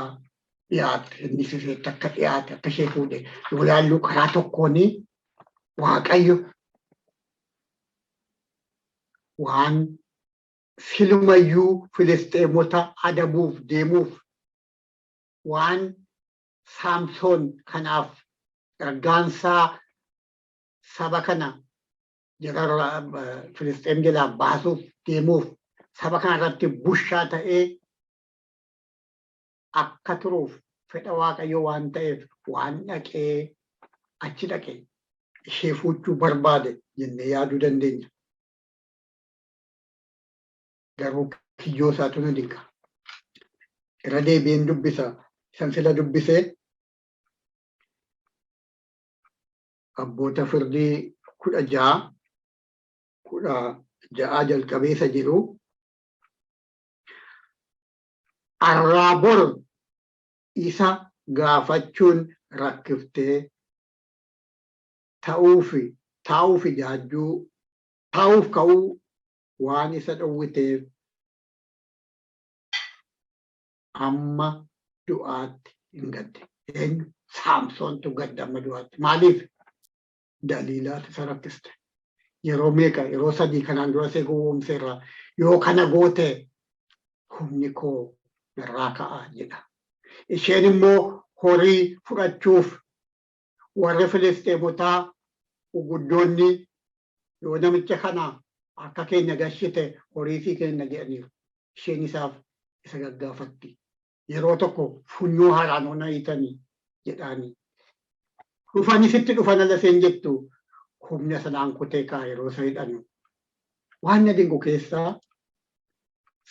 Speaker 1: dhiyaate, inni isheetti akka dhiyaate, akka ishee fuudhe yoo ilaallu, karaa tokkoon Waaqayyo waan silumayyuu Filisxeemota adabuuf deemuuf, waan Saamsoon kanaaf ergaansaa saba kana jara Filisxeem jalaa baasuuf deemuuf, saba kana irratti bushaa ta'ee akka turuuf fedha Waaqayyoo waan ta'eef, waan dhaqee achi dhaqe ishee fuuchuu barbaade jennee yaaduu dandeenya. Garuu kiyyoo isaatu na dinqa. Irra deebi'een dubbisa. Isan sila dubbisee Abboota Firdii 16:16 jalqabee isa jiru. Arraa bor isa gaafachuun rakkiftee ta'uufi taa'uuf ijaajjuu taa'uuf ka'uu waan isa dhowwiteef amma du'aatti hin gadde. Eenyu? Saamsoontu gadda amma du'aatti. Maaliif? Daliilaatu isa rakkiste. Yeroo meeqa? Yeroo sadii kanaan dura see gowwoomseerra. Yoo kana goote humni koo narraa ka'a jedha. Isheen immoo horii fudhachuuf, warri Filisxeemotaa guguddoonni yoo namicha kana akka keenya gashite horii sii kenna jedhaniiru. Isheen isaaf isa gaggaafatti. Yeroo tokko funyoo haaraan ona hiitanii jedhaanii. Dhufanii sitti dhufan ala isheen jettu humna sanaan kutee kaa yeroo isa hidhanu. Waan na dinqu keessaa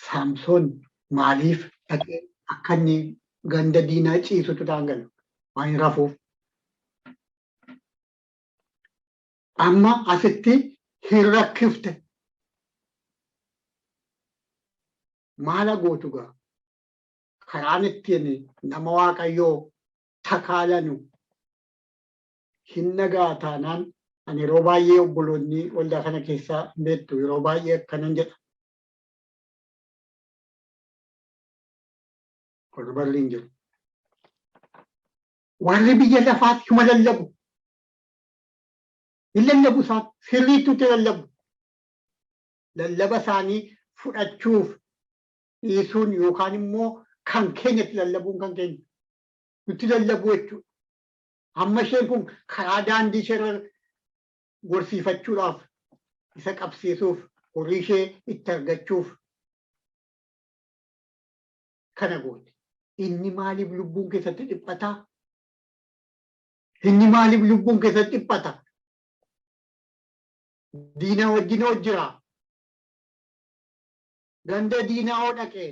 Speaker 1: Saamsoon maaliif dhaqee akka inni ganda diinaa ciisutu ta'an galu waan hin rafuuf. Amma asitti hin rakkifte. Maala gootu gaa? Karaan ittiin nama Waaqayyoo takaalanu hin dhagaa taanaan, ani yeroo baay'ee, obboloonni waldaa kana keessaa hin beektu, yeroo baay'ee akkanan jedha. Kun barri hin jiru. Warri biyya lafaatti hima lallabu. Hin lallabu, isaan sirriittuutti lallabu. Lallaba isaanii fudhachuuf dhiisuun yookaan immoo kan keenyatti lallabuun kan keenya. Nutti lallabu jechuudha. Amma isheen kun karaa daandii ishee gorsiifachuudhaaf, isa qabsiisuuf, horii ishee itti argachuuf kana goote. Inni maaliif lubbuun keessatti dhiphataa? Inni maaliif lubbuun keessatti dhiphata? Diina wajjin hojjira. Ganda diinaa hoo dhaqee.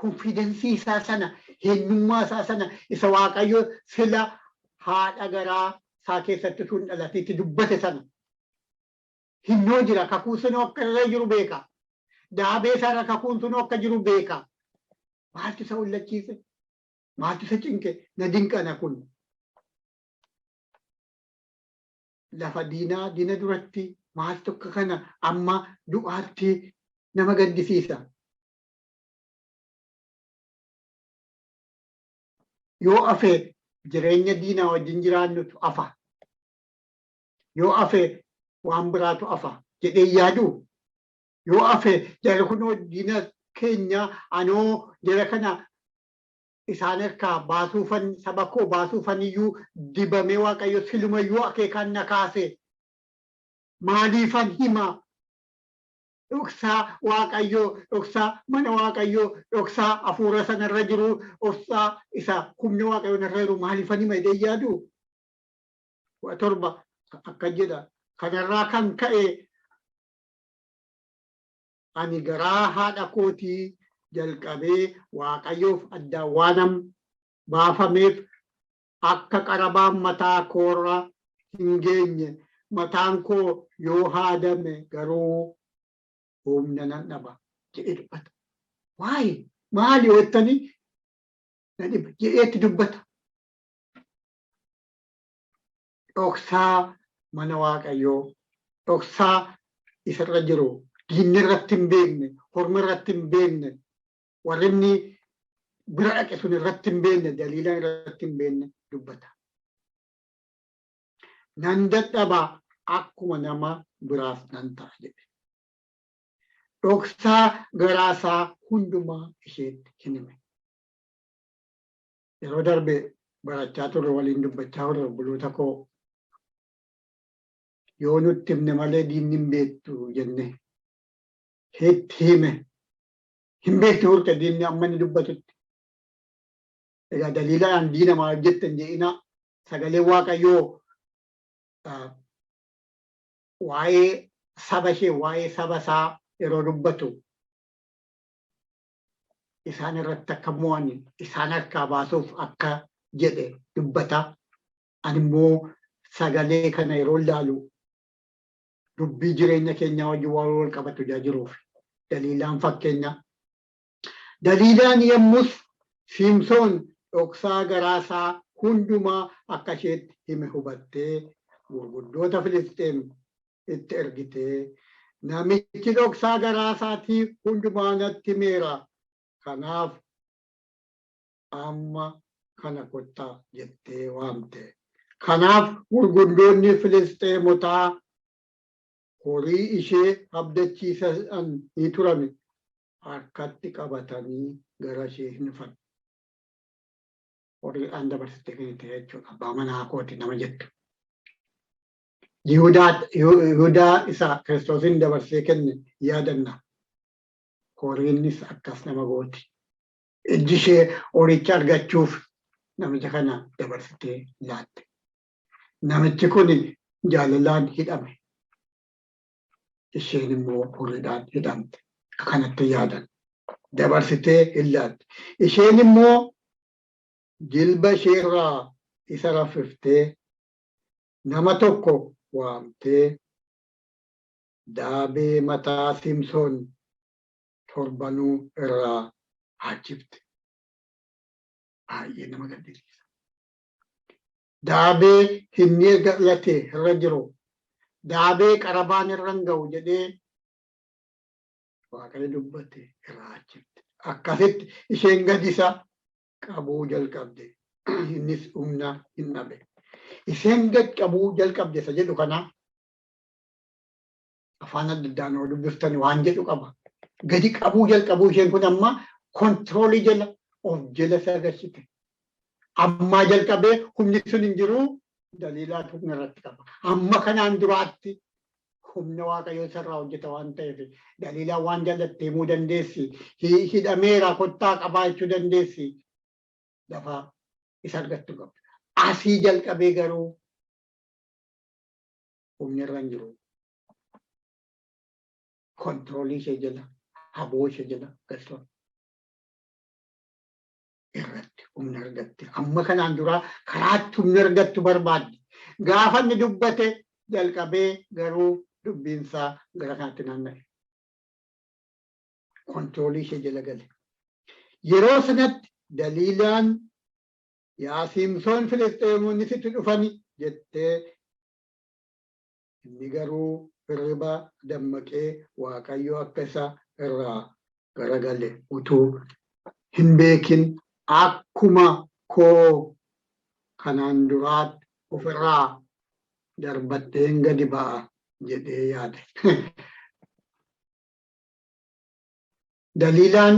Speaker 1: Confidence isaa sana, eenyummaa isaa sana, isa Waaqayyo sila haadha garaa isaa keessatti sun dhalateetti dubbate sana. Hinnoo jira, kakuu sunoo akka irra jiru beeka. Daabee isaarra kakuun sunoo akka jiru beeka. Maaltu isa hollachiise? Maaltu isa cinqe? Na dinqana kun. Lafa diinaa, diina duratti maaltu akka kana amma du'aatti nama gaddisiisa? Yoo afe jireenya diinaa wajjin jiraannutu afa. Yoo afe waan biraatu afa jedhee yaadu. Yoo afe jarri kunoo diina keenya, anoo jara kana isaan harkaa baasuufan, saba koo baasuufan iyyuu dibamee, Waaqayyo silumayyuu akeekaan na kaase, maaliifan hima dhoksaa Waaqayyoo, dhoksaa mana Waaqayyoo, dhoksaa hafuura sanarra jiru, dhoksaa isa humna Waaqayyoo narra jiru maaliifan hima jedhee yaadu? 17 akka jedha: "Kanarraa kan ka'e ani garaa haadha kootii jalqabee Waaqayyoof addaan waanan baafameef, akka qarabaan mataa koorra hin geenye, mataan koo yoo haadame garuu humna nan dhaba" jedhee dubbata. Waa'ee maali jettanii na dhiba jedheetti dubbata. Dhoksaa mana Waaqayyoo, dhoksaa isarra jiru, diinni irratti hin beekne, horma irratti hin beekne, warri inni bira dhaqe sun irratti hin beekne, daliila irratti hin beekne dubbata. "Nan dadhaba, akkuma nama biraas nan ta'a" jedhe. Dhoksaa garaasaa hundumaa isheetti hin hime. Yeroo darbe barachaa turre, waliin dubbachaa turre, obboloota koo, yoo nutti himne malee diinni hin beektu jenne. Itti hime. Hin beektu turte diinni amma inni dubbatutti. Egaa daliilaan diina maal jettan jedhina, sagalee Waaqayyoo waa'ee saba ishee, waa'ee saba isaa yeroo dubbatu, isaan irratti akka mo'an, isaan harkaa baasuuf akka jedhe dubbata. Ani immoo sagalee kana yeroo ilaalu dubbii jireenya keenyaa wajjin waan wal qabatu jaa jiruuf daliilaan fakkeenya. Daliilaan yommus Siimsoon dhoksaa garaasaa hundumaa akka isheetti hime hubattee, gurguddoota Filisxeem itti ergitee, "Namichi dhoksaa garaasaatii hundumaa natti himeera. Kanaaf amma kana kottaa" jettee waamte. Kanaaf gurguddoonni Filisxeemotaa horii ishee abdachiisan ni turan harkatti qabatanii gara ishee hin dhufan. Horiidhaan dabarsitee kennite jechuudha. Abbaa manaa kooti nama jettu. Yihudaa isa Kiristoosin dabarsee kenne yaadanna. Horiinnis akkas nama gooti. Ijji ishee horicha argachuuf namicha kana dabarsitee laatte. Namichi kun jaalalaan hidhame. Isheen immoo horiidhaan hidhamte. Kanatti yaadan. Dabarsitee hin laatte. Isheen immoo jilba isheerraa isa raffiftee, nama tokko waamtee, daabee mataa Simsoon torbanuu irraa haachifte. Baay'ee nama gaddisiisa. Daabee inni erga dhalate irra jiru, daabee qarabaan irra hin ga'u jedhee Waaqayyo dubbate irraa achitti. Akkasitti isheen gadi isa qabuu jalqabde. Innis humna hin dhabe. Isheen gad qabuu jalqabde isa jedhu kana afaan adda addaan yoo dubbiftan waan jedhu qaba. Gadi qabuu jalqabuu isheen kun amma control jala of jala isa agarsiite. Ammaa jalqabee humni sun hin jiru, Daliilaatu humna irratti qaba. Amma kanaan duraatti humna Waaqayyoo isarraa hojjeta waan ta'eef Daliilaan waan jallatte himuu dandeessi. Hidhameera, kottaa qabaa jechuu dandeessi. Lafa isa argattu qabda. Asii jalqabee garuu humni irra hin jiru. Control ishee jala, haboo ishee jala galtoon irratti humna argatte. Amma kanaan duraa karaatti humna argattu barbaadde. Gaafa inni dubbate jalqabee garuu dubbiinsaa gara kanatti naanna'e. Control ishee jala gale. Yeroo sanatti Daliilaan, "Yaa Siimsoon, Filisxeemonni sitti dhufani," jettee, inni garuu hirriba dammaqee Waaqayyo akka isa irraa garagale utuu hin beekin, "Akkuma koo kanaan duraatti ofirraa darbadheen gadi ba'a," jedhee yaade. Daliilaan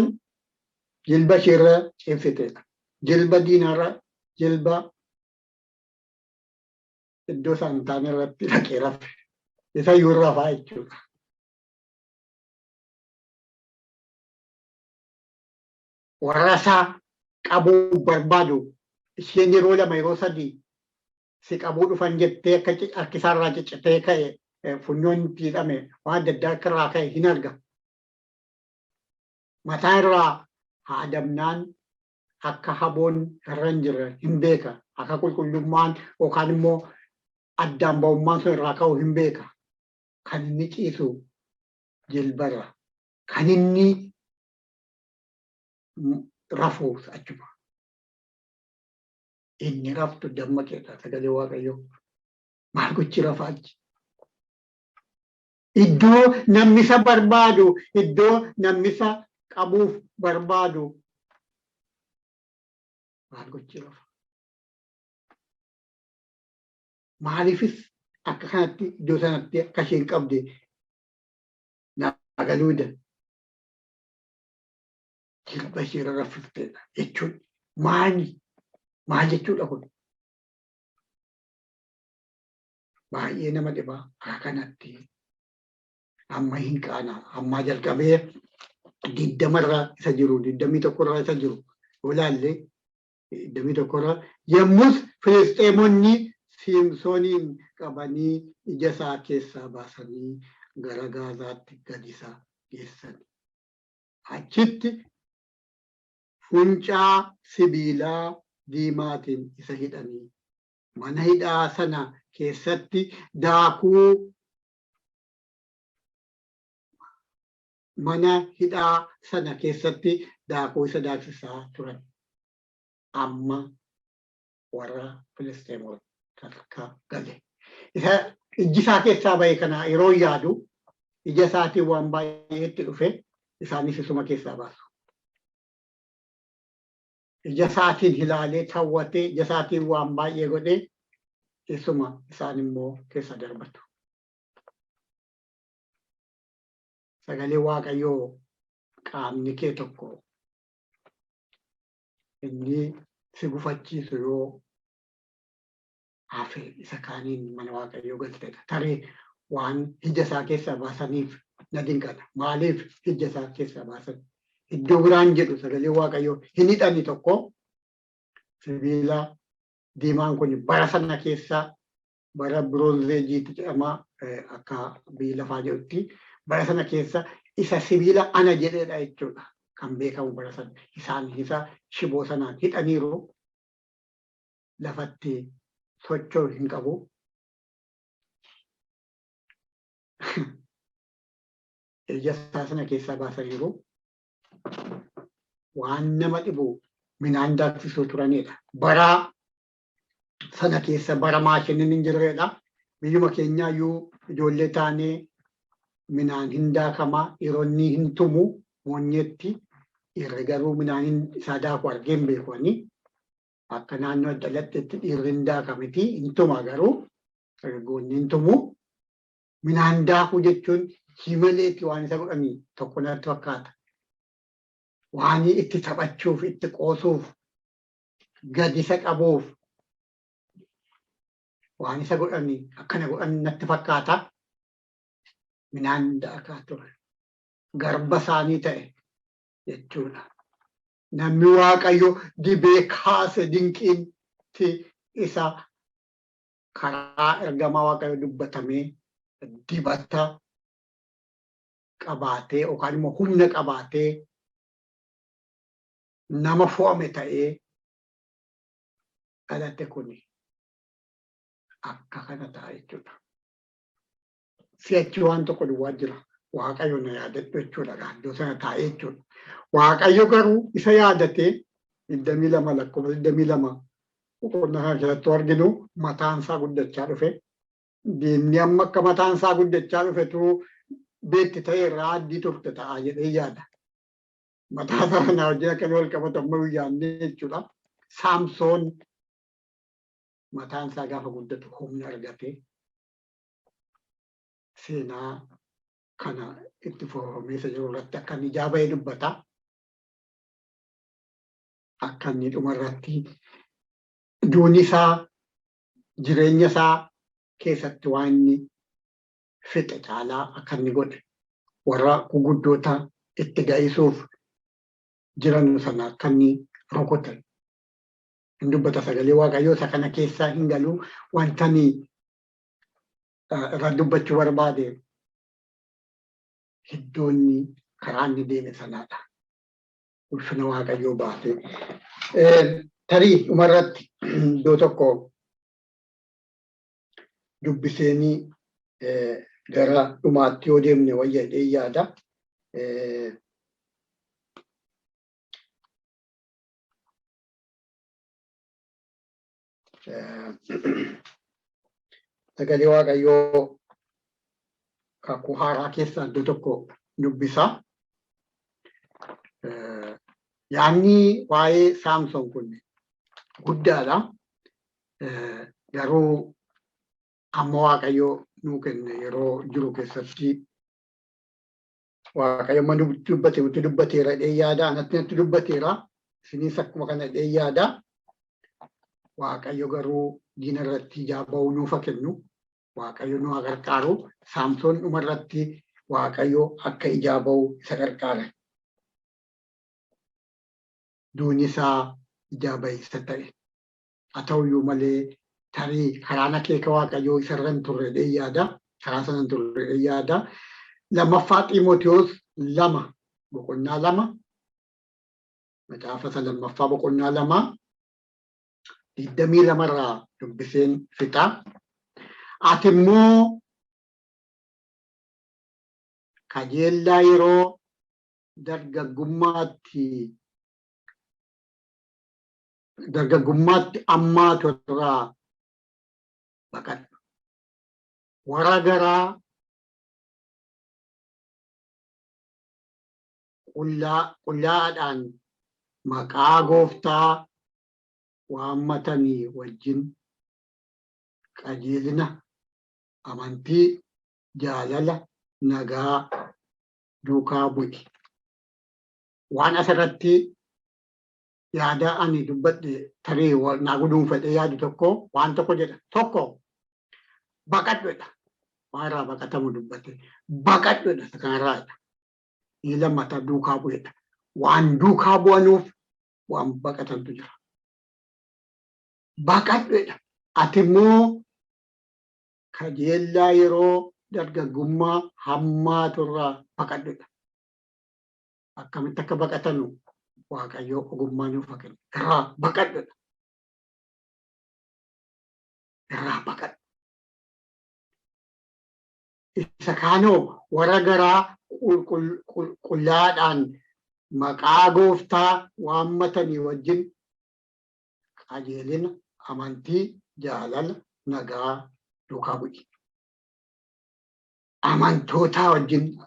Speaker 1: jilba isheerra ciibsiteedha. Jilba diinarra, jilba iddoo isaan hin taane irratti dhaqee rafe. Isa iyyuu rafaa jechuudha. Warra isaa qabuu barbaadu isheen yeroo lama, yeroo sadii si qabuu dhufan jettee akka harki isaarraa ciccitee ka'e, funyoon itti hidhame, waan adda addaa akka irraa ka'e hin arga. Mataa irraa haadamnaan akka haboon irra hin jirre hin beeka. Akka qulqullummaan yookaan immoo addaan ba'ummaan sun irraa ka'u hin beeka. Kan inni ciisu jilbarra. Kan inni rafu achuma. Inni raftu dammaqeedha sagalee Waaqayyoo. Maal gochi rafa achi? Iddoo namni isa barbaadu, iddoo namni isa qabuuf barbaadu maal gochi rafa? Maaliifis akka kanatti iddoo sanatti akka isheen qabde naa galuu dida. Jilba ishee irra raffifteedha jechuun maali? Maal jechuudha kun? Baay'ee nama dhiba akka kanatti amma hin qaana. Ammaa jalqabee 20rra isa jiru, 21rra isa jiru yoo ilaalle, 21rra, yommus Filisxeemonni Siimsooniin qabanii ija isaa keessaa baasanii gara Gaazaatti gad isa geessan. Achitti funcaa sibiilaa diimaatiin isa hidhanii mana hidhaa sana keessatti daakuu mana hidhaa sana keessatti daakuu isa daaksisaa turan. Amma warra Filisxeemota harka gale. Isa ijji isaa keessaa bahe kana yeroo yaadu, ija isaatiin waan baay'eetti dhufe, isaanis isuma keessaa baasu. Ija isaatiin ilaalee tawwatee, ija isaatiin waan baay'ee godhee, isuma isaan immoo keessa darbatu. Sagalee Waaqayyoo qaamni kee tokko inni si gufachiisu yoo hafe isa kaaniin mana Waaqayyoo galteedha. Tarii waan ija isaa keessaa baasaniif na dinqata. Maaliif ija isaa keessaa baasan? Iddoo biraan jedhu sagalee Waaqayyoo hin hidhani tokko sibiila diimaan kun bara sana keessa, bara Bronze Age jedhama akka biyyi lafaa jedhutti, bara sana keessa isa sibiila ana jedhedha jechuudha kan beekamu bara sana. Isaan isa shiboo sanaan hidhaniiru, lafatti socho'u hin qabu. Ija isaa sana keessaa baasaniiru. Waan nama dhibu midhaan daaksisuu turanidha. Bara sana keessa bara maashiniin hin jirredha. Biyyuma keenyaa iyyuu ijoollee taanee Minaan hin daakamaa, dhiironni hin tumu moonyetti, dhiirri garuu minaan isaa daaku argee hin beekani. Akka naannoo adda addaatti dhiirri hin daakamiti, hin tuma garuu dargaggoonni hin tumu. Minaan daakuu jechuun himaleetti waan isa godhanii tokko natti fakkaata. Waan itti taphachuuf, itti qoosuuf, gadi isa qabuuf waan isa godhanii akkana godhan natti fakkaata. Minaan daakaa ture. Garba isaanii ta'e jechuudha. Namni Waaqayyo dibee kaase dinqiitti isa karaa ergamaa Waaqayyo dubbatamee dibata qabaatee yookaan immoo humna qabaatee nama fo'ame ta'ee dhalate kuni akka kana ta'a jechuudha. Si'achi waan tokko duwwaa jira. Waaqayyo na yaadadhu jechuudha. Iddoo sana taa'ee jechuudha. Waaqayyo garuu isa yaadatee 22 lakkoofsa 22 boqonnaa kana keessatti arginu mataan isaa guddachaa dhufe. Diinni amma akka mataan isaa guddachaa dhufetu beekti ta'e irraa addii turte ta'a jedhee yaada. Mataa isaa kanaa wajjin akka wal qabatu amma guyyaanne jechuudha. Saamsoon mataan isaa gaafa guddatu humna argate seenaa kana itti fufamee isa jiru irratti akka inni ijaa ba'ee dubbata. Akka inni dhuma irratti duuni isaa jireenya isaa keessatti waan inni fixe caalaa akka inni godhe warra guguddoota itti ga'isuuf jiran sana akka inni rukute. Hin dubbata sagalee Waaqayyoo isa kana keessaa hin galu wanta ani irra dubbachuu barbaade iddoonni karaa inni deeme sanaadha. Ulfina Waaqayyoo baasee. Tarii dhumarratti iddoo tokko dubbiseenii gara dhumaatti yoo deemne wayya jedhee yaada. Sagalee Waaqayyoo kakuu haaraa keessaa iddoo tokko dubbisa. Yaanni waa'ee Saamson kun guddaadha. Garuu amma Waaqayyo nuu kenne yeroo jiru keessatti Waaqayyo amma dubbate nutti dubbateera jedhee yaada. Anatti natti dubbateera. Isinis akkuma kana jedhee yaada. Waaqayyo garuu diina irratti ijaa ba'uu nuuf haa kennu. Waaqayyo nu haa gargaaru. Saamsoon dhuma irratti Waaqayyo akka ijaa ba'u isa gargaare. Duuni isaa ijaa ba'iinsa ta'e. Haa ta'uyyuu malee tarii karaan akeeka Waaqayyoo isarra hin turre jedhee yaada. Karaa sana hin turre jedhee yaada. Lammaffaa Xiimotewos 2 boqonnaa 2 macaafa isa lammaffaa boqonnaa 2 22 irraa dubbiseen fixa. Ati immoo kajeellaa yeroo dargaggummaatti dargaggummaatti ammaatu irraa baqadhu. Warra garaa qullaa qullaa'aadhaan maqaa gooftaa waammatanii wajjin qajeelina, amantii, jaalala, nagaa duukaa bu'i. Waan asirratti yaada ani dubbadhe tarii naa guduunfadhee yaadu tokko waan tokko jedha. Tokko baqadhu jedha. Waan irraa baqatamu dubbate. Baqadhu jedha isa kanarraa jedha. Inni lammataa duukaa bu'edha. Waan duukaa bu'anuuf waan baqatantu jira. Baqadhu jedha. Ati immoo kajeellaa yeroo dargaggummaa hammaatu irraa baqadhu jedha. Akkamitti akka baqatanu Waaqayyo ogummaa nuuf haa kennu. Irraa baqadhu jedha. Irraa baqadhu. Isa kaanoo warra garaa qullaadhaan maqaa gooftaa waammatanii wajjin qajeelina, amantii, jaalala, nagaa duukaa bu'i. Amantootaa wajjin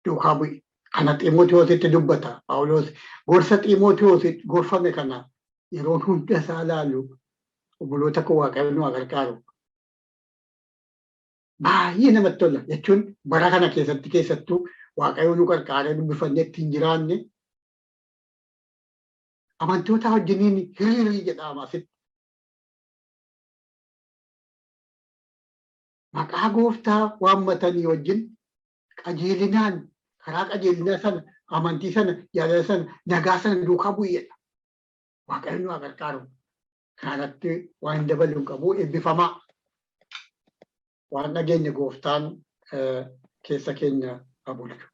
Speaker 1: duukaa bu'i. Kana Xiimotewositti dubbata Phaawulos. Gorsa Xiimotewositti gorfame kana yeroo hunda isaa laalu, obboloota koo, Waaqayyo nu haa gargaaru. Baay'ee namatti tola jechuun bara kana keessatti keessattuu Waaqayyo nu gargaaree dubbifannee ittiin jiraanne, amantoota wajjiniin hiriirii jedhama asitti. Maqaa Gooftaa waammatanii wajjin qajeelinaan, karaa qajeelinaa sana, amantii sana, jaalala sana, nagaa sana duukaa bu'iidha. Waaqayyo nu haa gargaaru. Kanarratti waan hin dabalu hin qabu, eebbifamaa. Waan dhageenye Gooftaan keessa keenya haa bulchu.